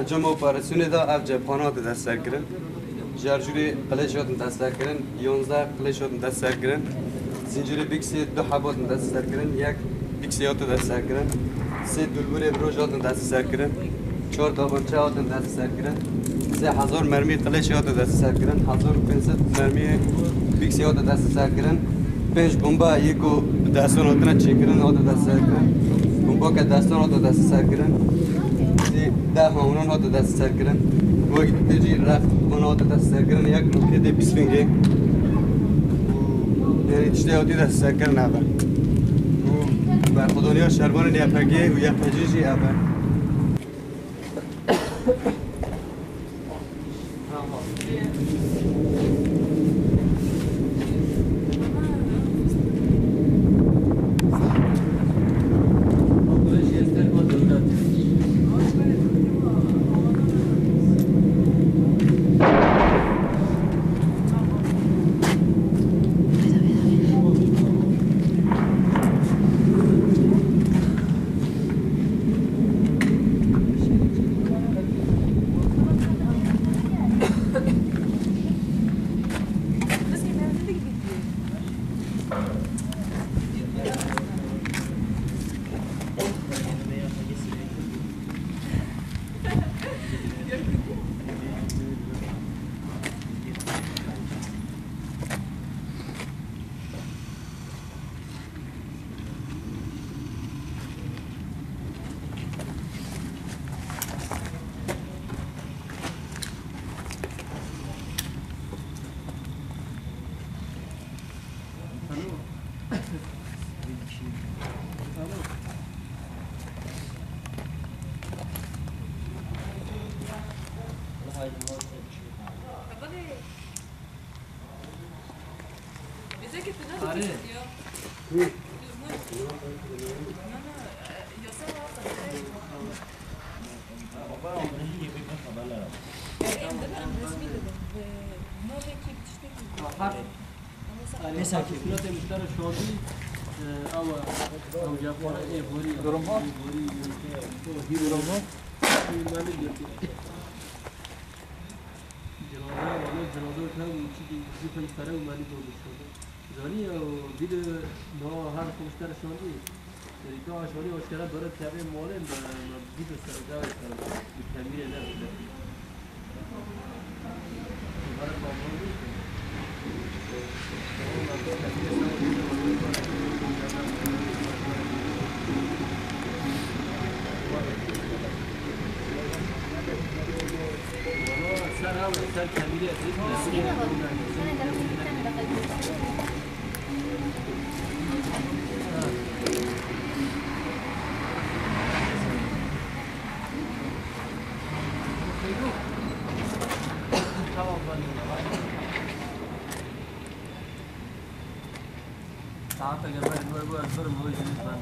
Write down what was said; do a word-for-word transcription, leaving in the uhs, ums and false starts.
Encama operasyonê de ev cephane hate destserkirin. Şarjûrê qilêş hatin destserkirin, yanzdeh qilêş hatin destserkirin. Zincîrê bîksê du heb hatin destserkirin, yek bîksê hate destserkirin. Sê dulbûrê biroj hatin destserkirin. Çar tabançe hatin destserkirin. Sê hezar mermî qilêşê hate destserkirin. Hezar û pênc sed mermî bîksê hate destserkirin. Pênc bomba yê ku bi destan hatine çêkirin hate destserkirin. Bombake destan hate destserkirin. Sê deh hawnan hate destserkirin. Wek dîtê jî reft hawnan hate destserkirin. Yek roketê bîst fingê. Û yanî tiştê hatî destserkirin ev e. Û berxwedaniya şervanên Y P G û Y P G jî ev e. Neyse ki. Suratê muştera şandî, e, awa, awa yapara, e, borî, durum var. Borî, e, durum var. Cenaze, wala cenaze tam çiki, çiki tam sere û mali dolmuş oldu. Zanî ya, o video, no, her muştera şandî. Serîka aşorî aşkera dore tevê malê me, me bî bi sergavê ser, bi temîrê ne bi. Bara babon bî. Ser ew, ser temîrê. Saeteke berê wê bû ez birim wê jî ben.